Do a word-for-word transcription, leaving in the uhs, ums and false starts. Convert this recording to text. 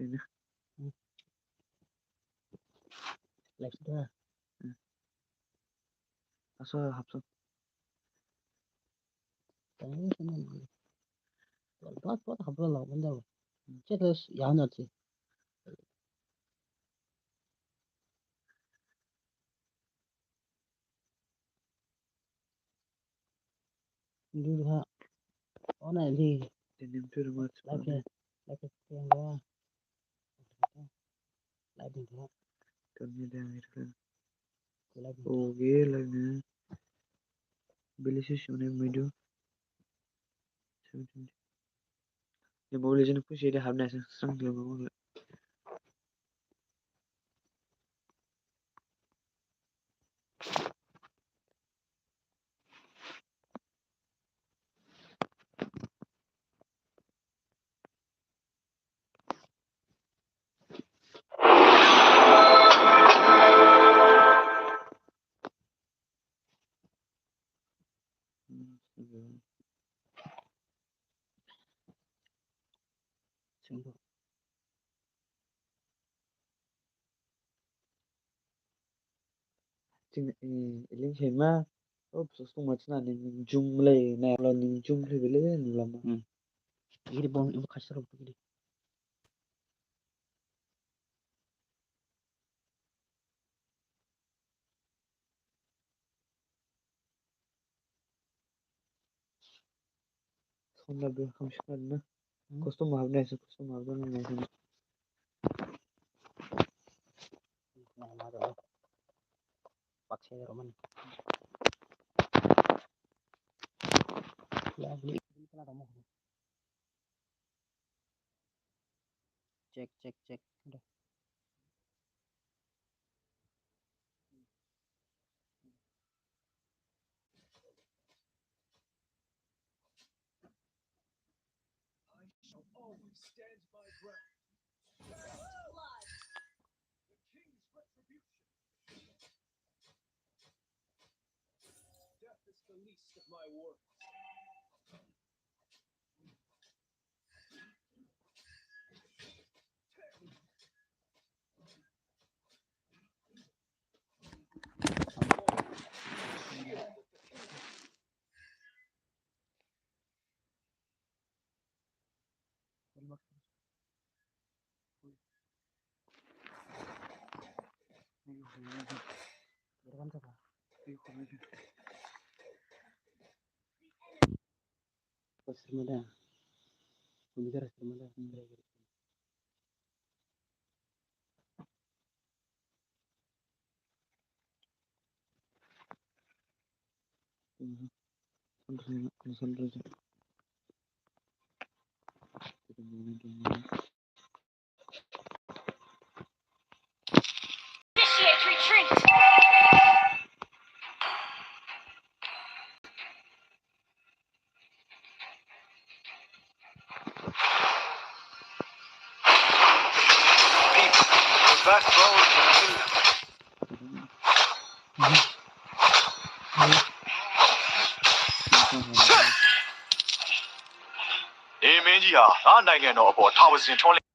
Sini. Live da. Hmm. Asa hapsa. Tadi sama. Buat buat hapsa lah, bentar. Cek terus ya nanti. Dulu ha. Oh, na di. Denim tu rumah. Lagi. Lagi yang gua. Lagi gua. Kami dah akhir kan. Lagi. Oke, lagi. Beli susu ni medu. Ni Mobile Legend pun sih dah habis sang dia mau. Jing, eh, iling hema, oh, sus tung macam ni, jum le, na lo ni jum le bele, ni lama. Hmm. Iri bom, ibu kasar, ibu kiri. Sonda bir kamşıklarını. Hmm. Kostum abi neyse, kostum abi neyse. Bak şey roman. Ya, beli, beli kena kamu. Cek, cek, cek. Udah. I shall always stand my ground. First blood. The king's retribution. Death is the least of my worries. Initiate retreat. People, the backbone of the kingdom. Amen. ကြီးဟာ ငါနိုင်ငံတော်အပေါ် ထောင်ပါးစင်ထွန်းလင်း